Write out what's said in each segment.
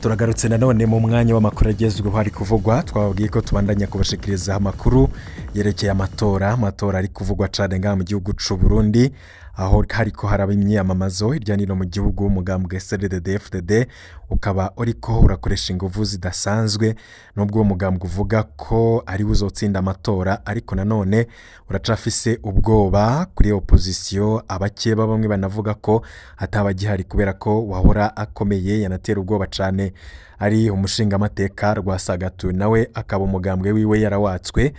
Turagarutse nanone mu mwanya w'amakuru agezweho ari kuvugwa. Twababwiye ko tubandanya kubashikiriza amakuru yerekeye amatora ari kuvugwa cane ngaha mu gihugu c'u Burundi, aho hariko haraba imyiyamamazo hirya no hino mu gihugu. Umugambwe CNDD-FDD ukaba uriko urakoresha inguvu zidasanzwe, nubwo uwo mugambwe uvuga ko ari uzotsinda amatora, ariko nanone uracafise ubwoba kuri opposition. Abakeba bamwe banavuga ko atabagihari kubera ko wahora akomeye yanatera ubwoba cane. Ari umushingamateka Rwasagatu nawe akaba umugambwe wiwe yarawatswe,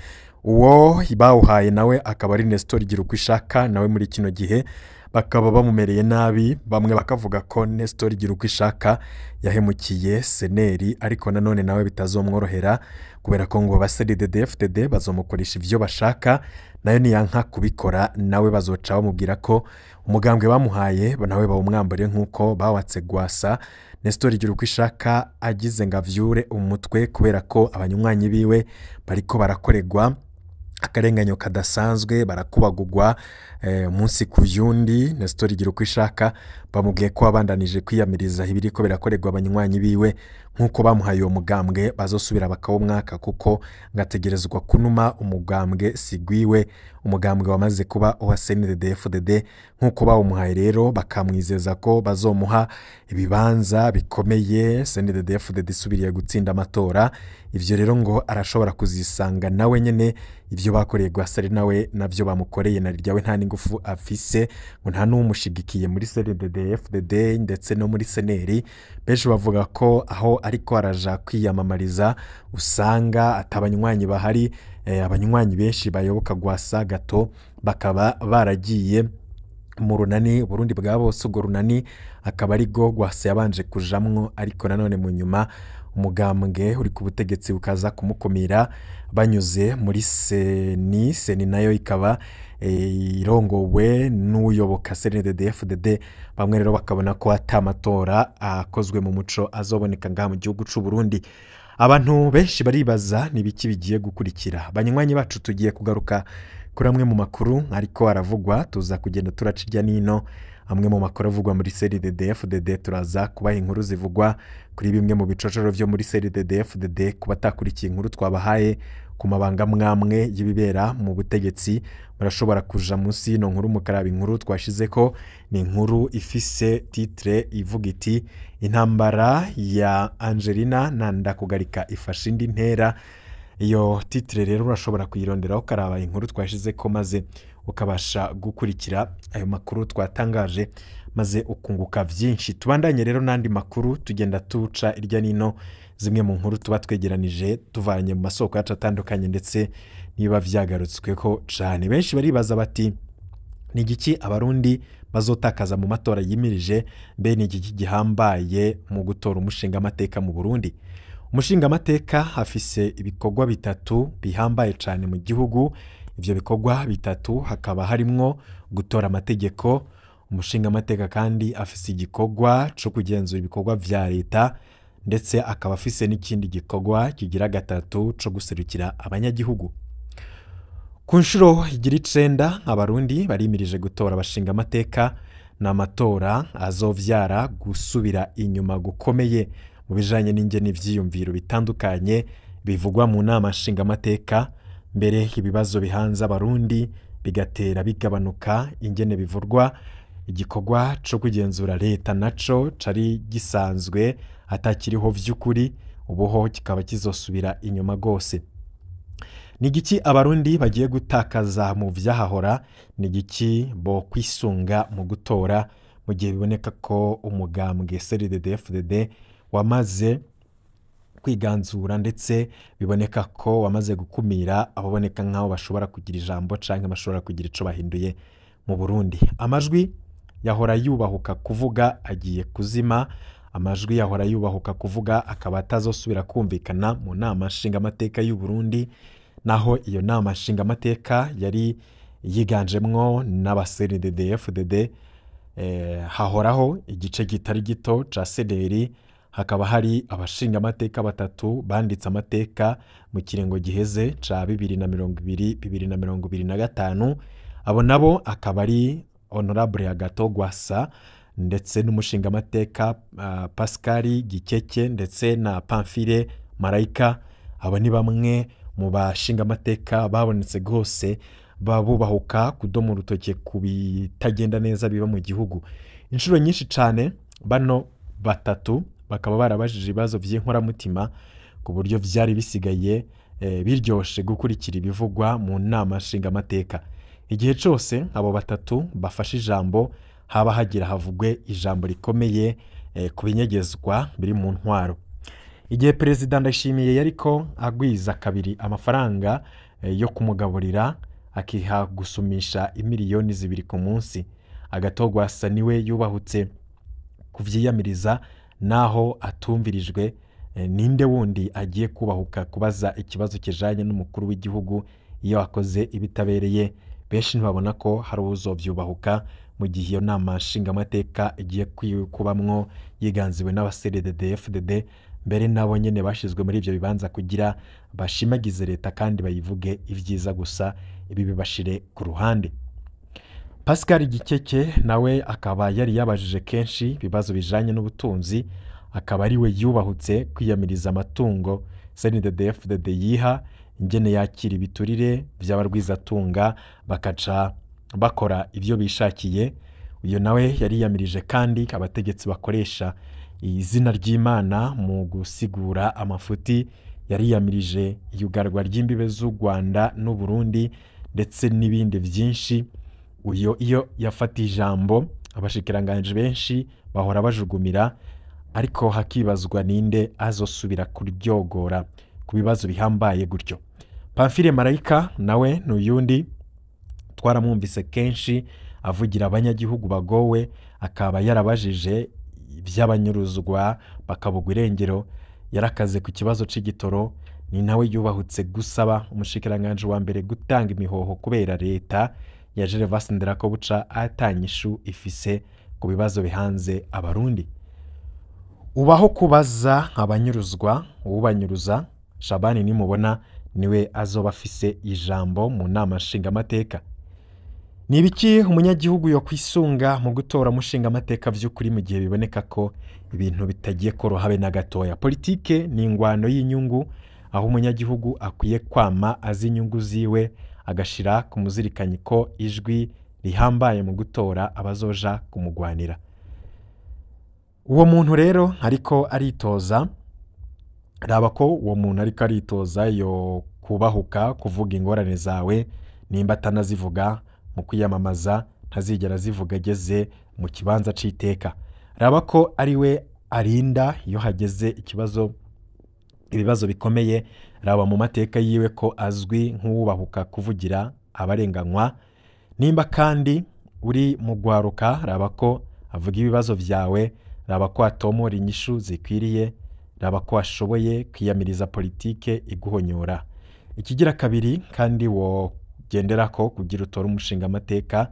uwo bawuhaye nawe akaba ari Nestor Girukwishaka, nawe muri kino gihe bakaba bamumereye nabi. Bamwe bakavuga ko Nestor Girukwishaka yahemukiye seneri, ariko nanone nawe bitazomworohera kubera ko ngo ba CNDD-FDD bazomukoresha ivyo bashaka, nayo niyanka kubikora nawe bazoca bamubwira ko umugambwe bamuhaye nawe bawumwambure nk'uko bawatse Gwasa. Nestor Girukwishaka agize ngo avyure umutwe kubera ko abanywanyi biwe bariko barakoregwa akarenganyo kadasanzwe, barakubagugwa umunsi ku yundi. Nestor Girukwishaka bamubwiye ko abandanije kwiyamiriza ibiriko birakorerwa abanywanyi biwe, nk'uko bamuhaye uwo mugambwe bazosubira bakawumwaka, kuko ngategerezwa kunuma umugambwe sigwiwe, umugambwe wamaze kuba uwa CNDD-FDD. Nk'uko bawumuhaye rero bakamwizeza ko bazomuha ibibanza bikomeye CNDD-FDD isubiriye gutsinda amatora. Ivyo rero ngo arashobora kuzisanga nawe nyene ivyo bakoreye Gwasari nawe navyo bamukoreye, na ryawe nta n'ingufu afise, ngo nta n'umushigikiye muri CNDD-FDD ndetse no muri seneri. Benshi bavuga ko aho ariko araja kwiyamamariza usanga atabanywanyi bahari, abanywanyi benshi bayoboka Gwasa gato bakaba baragiye mu runani Burundi bwa bose. Ubwo runani akaba ari go Gwasa yabanje kujamwo, ariko nanone mu nyuma umugambwe uri ku butegetsi bukaza kumukumira banyuze muri seni. Seni nayo ikaba irongowe n'uyoboka CNDD-FDD. Bamwe rero bakabona ko ata matora akozwe mu muco azoboneka ngaha mu gihugu c'u Burundi. Abantu benshi baribaza nibiki bigiye gukurikira. Banywanyi bacu, tugiye kugaruka kuri amwe mu makuru ariko aravugwa, tuza kugenda turaca irya nino amwe mu makuru avugwa muri CNDD-FDD. Turaza kubaha inkuru zivugwa kuri bimwe mu bicocoro vyo muri CNDD-FDD. Ku batakurikiye inkuru twabahaye ku mabanga mwamwe y'ibibera mu butegetsi, murashobora kuja munsi y'ino nkuru mukaraba inkuru twashizeko. Ni inkuru ifise titre ivuga iti intambara ya Angelina na Ndakugarika ifashe indi ntera. Iyo titre rero urashobora kuyironderaho ukaraba inkuru twashizeko, maze ukabasha gukurikira ayo makuru twatangaje, maze ukunguka vyinshi. Tubandanye rero n'andi makuru tugenda tuca irya nino zimwe mu nkuru tuba twegeranije tuvanye mu masoko yacu atandukanye, ndetse niba vyagarutsweko cane. Benshi baribaza bati ni igiki abarundi bazotakaza mu matora yimirije? Mbe ni igiki gihambaye mu gutora umushingamateka mu Burundi? Umushingamateka afise ibikorwa bitatu bihambaye cane mu gihugu. Ivyo bikorwa bitatu hakaba harimwo gutora amategeko. Umushingamateka kandi afise igikorwa co kugenzura ibikorwa vya leta, ndetse akaba afise n'ikindi gikorwa kigira gatatu co guserukira abanyagihugu. Ku nshuro igira 9 abarundi barimirije gutora abashingamateka. Ni amatora azovyara gusubira inyuma gukomeye mu bijanye n'ingene ivyiyumviro bitandukanye bivugwa mu nama nshingamateka, mbere ibibazo bihanze abarundi bigatera bigabanuka ingene bivurwa. Igikorwa co kugenzura leta naco cari gisanzwe atakiriho vy'ukuri, ubuho kikaba kizosubira inyuma gose. Ni igiki abarundi bagiye gutakaza mu vyahahora? Ni igiki bo kwisunga mu gutora, mu gihe biboneka ko umugambwe CNDD-FDD wamaze kwiganzura, ndetse biboneka ko wamaze gukumira ababoneka nk'aho bashobora kugira ijambo canke bashobora kugira ico bahinduye mu Burundi? Amajwi yahora yubahuka kuvuga agiye kuzima. Amajwi yahora yubahuka kuvuga akaba atazosubira kumvikana mu nama nshingamateka y'u Burundi, naho iyo nama nshingamateka yari yiganjemwo n'aba CNDD-FDD. Hahoraho igice kitari gito ca CDR, hakaba hari abashingamateka batatu banditse amateka mu kiringo giheze ca 2020 2025. Abo nabo akaba ari Honorable Agathon Rwasa, ndetse n'umushingamateka Pascal Gikeke ndetse na Pamphile Marayika. Aba ni bamwe mu bashingamateka babonetse rwose babubahuka kudoma urutoke ku bitagenda neza biba mu gihugu. Inshuro nyinshi cyane bano batatu bakaba barabajije ibibazo by'inkoramutima ku buryo byari bisigaye biryoshe gukurikira ibivugwa mu nama nshingamateka. Igihe cyose abo batatu bafashe ijambo haba hagira havugwe ijambo rikomeye ku binyegezwa biri mu ntwaro. Igihe Perezida Ndayishimiye yariko agwiza kabiri amafaranga yo kumugaburira akiha gusumisha imiliyoni 2 ku munsi, Agatogwasa niwe yubahutse kuvyiyamiriza naho atumvirijwe. Ninde wundi agiye kubahuka kubaza ikibazo kijanye n'umukuru w'igihugu iyo akoze ibitabereye? Benshi ntibabona ko hari uwuzovyubahuka mu gihe iyo nama nshingamateka igiye kubamwo yiganziwe n'aba-CNDD-FDD, mbere nabo nyene bashizwe muri ivyo bibanza kugira bashimagize leta kandi bayivuge ivyiza gusa, ibi bibashire ku ruhande. Pascal Gikeke nawe akaba yari yabajije kenshi ibibazo bijanye n'ubutunzi, akaba ari we yubahutse kwiyamiriza amatungo CNDD-FDD yiha, ingene yakira ibiturire vy'abarwizatunga bakaca bakora ivyo bishakiye. Uyo nawe yariyamirije kandi abategetsi bakoresha izina ry'Imana mu gusigura amafuti, yariyamirije iyugarwa ry'imbibe z'u Rwanda n'u Burundi ndetse n'ibindi vyinshi. Uyo iyo yafata ijambo abashikiranganje benshi bahora bajugumira, ariko hakibazwa ninde azosubira kuryogora ku bibazo bihambaye gutyo. Pamphile Marayika nawe n'uyundi twaramwumvise kenshi avugira abanyagihugu bagowe, akaba yarabajije ivy'abanyuruzwa bakabugwa irengero, yarakaze ku kibazo c'igitoro. Ni nawe yubahutse gusaba umushikiranganje wa mbere gutanga imihoho kubera leta ya Gervais Nderakobuca atanyishu ifise ku bibazo bihanze abarundi. Ubaho kubaza abanyuruzwa, uwubanyuruza Shabani nimubona niwe azoba afise ijambo mu nama nshingamateka. Ni ibiki umunyagihugu yo kwisunga mu gutora umushingamateka vy'ukuri mu gihe biboneka ko ibintu bitagiye koroha habe na gatoya? Politike ni ingwano y'inyungu, aho umunyagihugu akwiye kwama azi inyungu ziwe, agashira ku muzirikanyi ko ijwi rihambaye mu gutora abazoja kumugwanira. Uwo muntu rero ariko aritoza, raba ko uwo muntu ariko aritoza yo kubahuka kuvuga ingorane zawe, nimba atanazivuga mu kwiyamamaza ntazigera azivuga ageze mu kibanza c'iteka. Raba ko ari we arinda iyo hageze ibibazo bikomeye, raba mu mateka yiwe ko azwi nk'uwubahuka kuvugira abarenganywa. Nimba kandi uri mu gwaruka, raba ko avuga ibibazo vyawe, raba ko atomora inyishu zikwiriye, raba ko ashoboye kwiyamiriza politike iguhonyora. Ikigira kabiri kandi wogenderako kugira utore umushingamateka,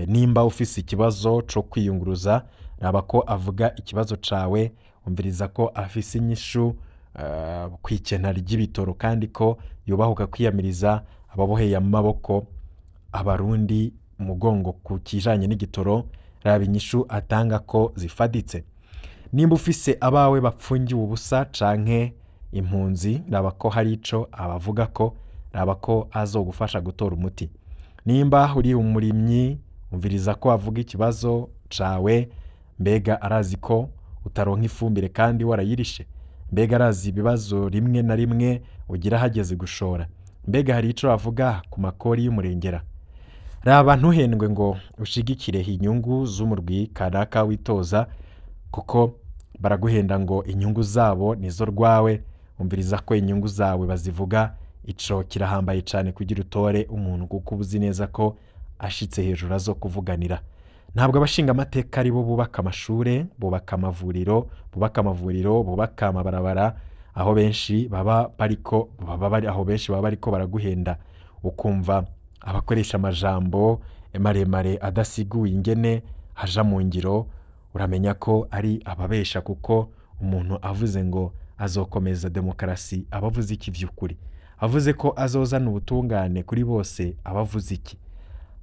nimba ufise ikibazo co kwiyunguruza, raba ko avuga ikibazo cawe, umviriza ko afise inyishu kw'ikena ry'ibitoro, kandi ko yubahuka kwiyamiriza ababoheye amaboko abarundi umugongo ku kijanye n'igitoro, raba inyishu atanga ko zifaditse. Nimba ufise abawe bapfungiwe ubusa canke impunzi, raba ko hari ico abavuga ko, raba ko azogufasha gutora umuti. Nimba uri umurimyi, umviriza ko avuga ikibazo cawe, mbega arazi ko utaronka ifumbire kandi warayirishe, mbega arazi ibibazo rimwe na rimwe ugira hageze gushora, mbega hari ico avuga ku makori y'umurengera. Raba ntuhendwe ngo ushigikire inyungu z'umurwi kanaka witoza, kuko baraguhenda ngo inyungu zabo nizo rwawe. Umviriza ko inyungu zawe bazivuga, ico kirahambaye cane kugira utore umuntu, kuko uzi neza ko ashitse hejuru azo kuvuganira. Ntabwo abashingamateka ari bo bubaka amashure, bubaka amavuriro, bubaka amabarabara, aho benshi baba bariko aho benshi baba bariko baraguhenda, ukumva abakoresha amajambo maremare adasiguye ingene haja mu ngiro, uramenya ko ari ababesha, kuko umuntu avuze ngo azokomeza demokarasi abavuze iki vy'ukuri, avuze ko azozana ubutungane kuri bose abavuze iki,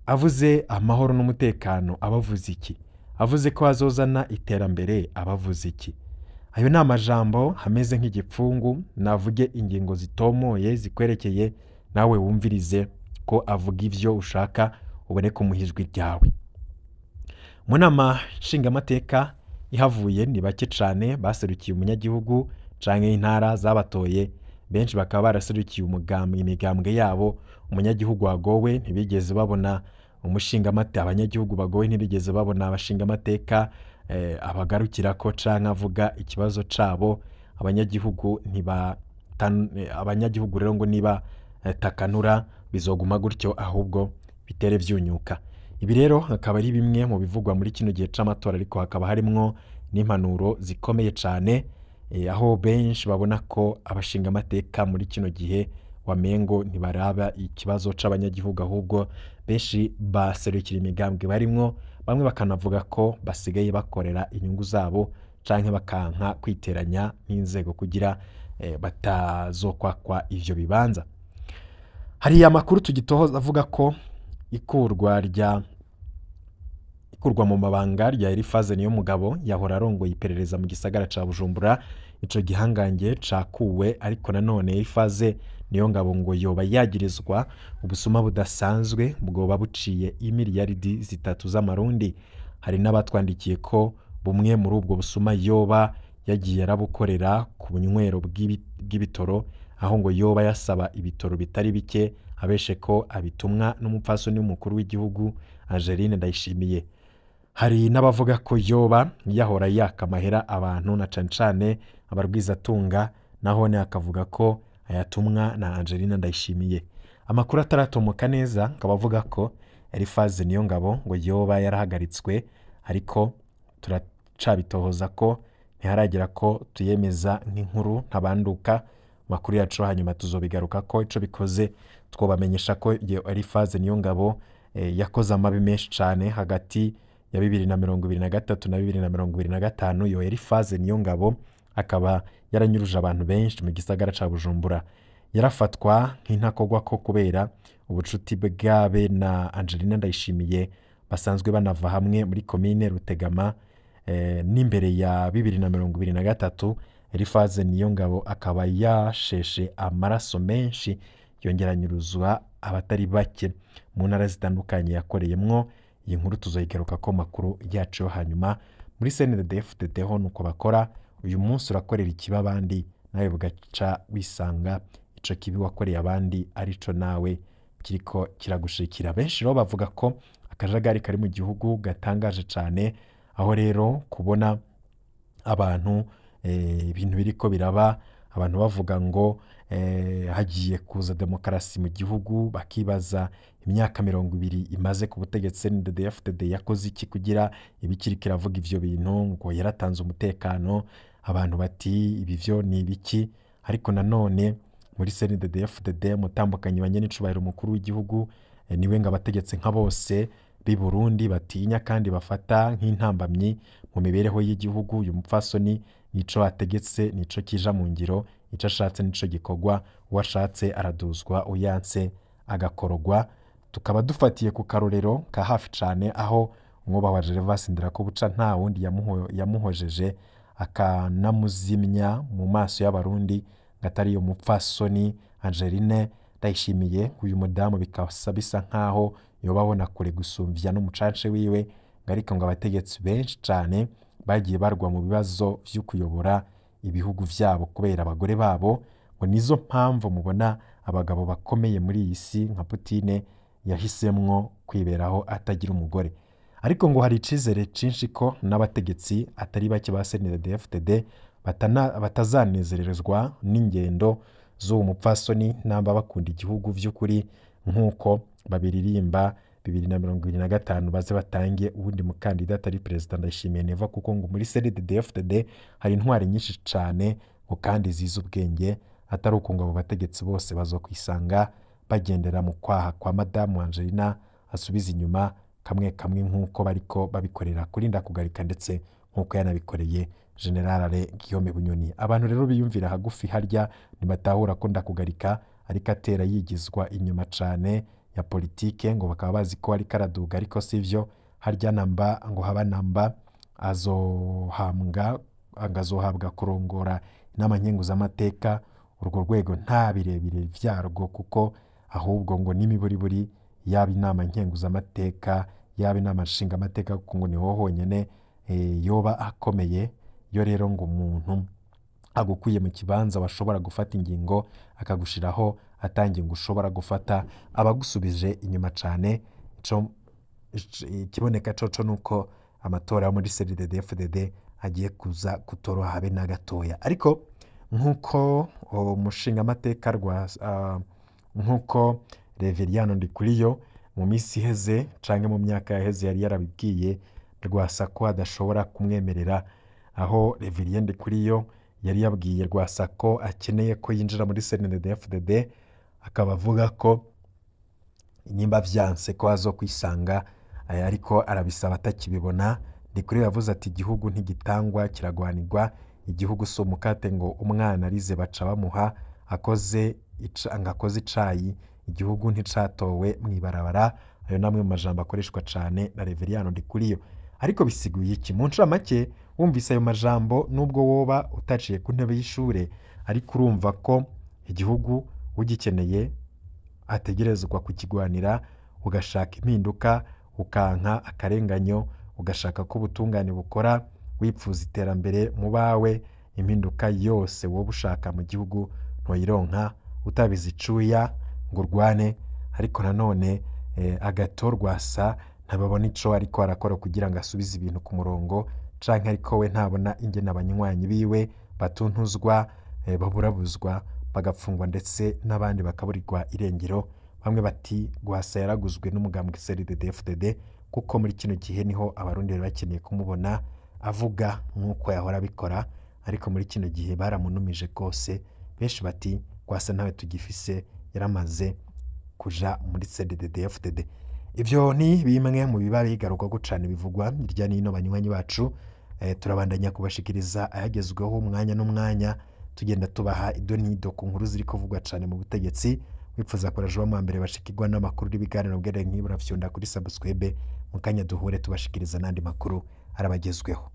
avuze amahoro n'umutekano abavuze iki, Avuze ko azozana iterambere abavuze iki? Ayo ni amajambo ameze nk'igipfungu, navuge ingingo zitomoye zikwerekeye, nawe wumvirize ko avuga ivyo ushaka ubone kumuha ijwi ryawe. Mu nama nshingamateka ihavuye ni bake cane baserukiye umunyagihugu canke intara zabatoye, benshi bakaba baraserukiye imigambwe yabo. Umunyagihugu wagowe ntibigeze babona umushingamateka, abanyagihugu bagowe ntibigeze babona abashingamateka abagarukirako canke avuga ikibazo cabo. Abanyagihugu abanyagihugu rero ngo niba takanura bizoguma gutyo, ahubwo bitere vyunyuka. Ibi rero akaba ari bimwe mu bivugwa muri kino gihe c'amatora, ariko hakaba harimwo n'impanuro zikomeye cane, aho benshi babona ko abashingamateka muri kino gihe wamengo ntibaraba ikibazo c'abanyagihugu, ahubwo benshi baserukira imigambwe barimwo, bamwe bakanavuga ko basigaye bakorera inyungu zabo canke bakanka kwiteranya n'inzego kugira batazokwakwa ivyo bibanza. Hari amakuru tugitohoza avuga ko ikurwa mu mabanga rya Elifaze Niyomugabo yahora arongoye iperereza mu gisagara ca Bujumbura, ico gihangange cakuwe, ariko nanone Elifaze Niyongabo ngo yoba yagirizwa ubusuma budasanzwe bwoba buciye imiliyaridi 3 z'amarundi. Hari n'abatwandikiye ko bumwe muri ubwo busuma yoba yagiye arabukorera ku bunywero bw'ibitoro, aho ngo yoba yasaba ibitoro bitari bike abeshe ko abitumwa n'umupfasoni w'umukuru w'igihugu Angeline Ndayishimiye. Hari n'abavuga ko yoba yahora yaka amahera abantu na cane cane abarwizatunga, nahone akavuga ko ayatumwa na Angeline Ndayishimiye. Amakuru ataratomoka neza akaba avuga ko Elifaze Niyongabo ngo yoba yarahagaritswe, ariko turacabitohoza ko ntiharagera ko tuyemeza nk'inkuru ntabanduka. Makuru yacu hanyuma tuzobigaruka ko ico bikoze twobamenyesha ko Elifaze Niyongabo yakoze amabi menshi cane hagati ya 2023 na 2025. Yo Elifaze Niyongabo akaba yaranyuruje abantu benshi mu gisagara ca Bujumbura. Yarafatwa nk'intakogwa ko kubera ubucuti bwabe na Angelina Ndayishimiye basanzwe banava hamwe muri komine Rutegama. N'imbere ya 2023 Elifaze Niyongabo akaba yasheshe amaraso menshi, yongera anyuruzwa abatari bake mu ntara zitandukanye yakoreyemwo. Iyi nkuru tuzoyigaruka ko makuru yacu hanyuma. Muri CNDD-FDD ho nuko bakora, uyu munsi urakorera ikibi abandi nawe bugaca wisanga ico kibi wakoreye abandi arico nawe kiriko kiragushikira. Benshi rero bavuga ko akajagari kari mu gihugu gatangaje cane, aho rero kubona abantu ibintu biriko biraba, abantu bavuga ngo hagiye kuza demokarasi mu gihugu, bakibaza imyaka 20 imaze ku butegetsi CNDD-FDD yakoze iki kugira ibikiri kiravuga ivyo bintu, ngo yaratanze umutekano, abantu bati ibi vyo ni ibiki. Ariko nanone muri CNDD-FDD umutambukanyi wa nyenicubahiro umukuru w'igihugu niwe ngo abategetsi nka bose b'i Burundi batinya kandi bafata nk'intambamyi mu mibereho y'igihugu. Uyu mupfasoni nico ategetse nico kija mu ngiro, ico ashatse nico gikorwa, uwashatse araduzwa, uyanse agakorogwa. Tukaba dufatiye ku karorero ka hafi cane aho umwubaha wa Gervas Ndirakobuca nta wundi yamuhojeje akanamuzimya mu maso y'abarundi ngo atari iyo mupfasoni Angeline Ndayishimiye. Uyu mudamu bikasa bisa nkaho yoba abona kure gusumvya n'umucance wiwe, ariko ngo abategetsi benshi cane bagiye barwa mu bibazo vyo kuyobora ibihugu vyabo kubera abagore babo, ngo nizo mpamvu mubona abagabo bakomeye muri iyi si nka Putine yahisemwo kwiberaho atagira umugore. Ariko ngo hari icizere cinshi ko n'abategetsi atari bake ba CNDD-FDD batazanezerezwa n'ingendo z'uwo mupfasoni namba bakunda igihugu vy'ukuri nk'uko babiririmba 2025 baze batange uwundi mukandida atari Perezida Ndayishimiye Neva, kuko ngo muri CNDD-FDD hari intwari nyinshi cane ngo kandi zize ubwenge, atari uko ngo abo bategetsi bose bazokwisanga bagendera mu kwaha kwa Madamu Angelina asubiza inyuma kamwe kamwe nk'uko bariko babikorera kuri Ndakugarika ndetse nk'uko yanabikoreye General Guillaume Bunyoni. Abantu rero biyumvira hagufi harya ntibatahura ko Ndakugarika ariko atera yigizwa inyuma cane ya politike, ngo bakaba bazi ko ariko araduga, ariko sivyo, Harya namba ngo haba namba azohambwa azohabwa kurongora inama nkenguzamateka. Urwo rwego nta birebire vyarwo, kuko ahubwo ngo n'imiburiburi yaba inama nkenguzamateka yaba inama nshingamateka, kuko ngo niho honyene yoba akomeye. Yo rero ngo umuntu agukwiye mu kibanza washobora gufata ingingo akagushiraho atangingo ushobora gufata, abagusubije inyuma cane. Ikiboneka coco nuko amatora yo muri CNDD-FDD agiye kuza kutoroha habe na gatoya. Ariko nkuko umushingamateka rwa nkuko Reveriyano Ndikuriyo mu minsi iheze canke mu myaka yaheze yari yarabibwiye Rwasa ko adashobora kumwemerera, aho Reverien Ndikuriyo yari yabwiye Rwasa ko akeneye ko yinjira muri CNDD-FDD, akaba avuga ko nimba vyanse ko azokwisanga, ariko arabisaba atakibibona. Ndikuriyo yavuze ati igihugu ntigitangwa kiragwanirwa, igihugu si umukate ngo umwana arize baca bamuha akoze ngo akoze icayi, igihugu nticatowe mw'ibarabara. Ayo namwe mu majambo akoreshwa cane na Reveriyano Ndikuriyo. Ariko bisiguye iki? Mu ncamake wumvise ayo majambo, nubwo woba utaciye ku ntebe y'ishure, ariko urumva ko igihugu ugikeneye ategerezwa kukigwanira, ugashaka impinduka, ukanka akarenganyo, ugashaka ko ubutungane bukora, wipfuza iterambere mu bawe. Impinduka yose woba ushaka mu gihugu ntoyironka utabizi icuya ngo urwane. Ariko nanone Agathon Rwasa ntababona ico ariko arakora kugira ngo asubize ibintu ku murongo, canke ariko we ntabona ingene abanywanyi biwe batuntuzwa, baburabuzwa, bagapfungwa ndetse n'abandi bakaburirwa irengero. Bamwe bati Rwasa yaraguzwe n'umugambwe CNDD-FDD, kuko muri kino gihe niho abarundi bari bakeneye kumubona avuga nk'uko yahora abikora, ariko muri kino gihe baramunumije rwose. Benshi bati Rwasa ntawe tugifise, yaramaze kuja muri CNDD-FDD. Ivyo ni bimwe mu biba bigarukwaho cane bivugwa hirya n'ino. Banywanyi bacu, turabandanya kubashikiriza ayagezweho umwanya n'umwanya, tugenda tubaha ido n'ido ku nkuru ziri kuvugwa cane mu butegetsi. Wipfuza kuraje uba mbere bashikirwa n'amakuru n'ibiganiro bwere nk'ibura, fyonda kuri subscribe. Mu kanya duhure tubashikiriza n'andi makuru arabagezweho.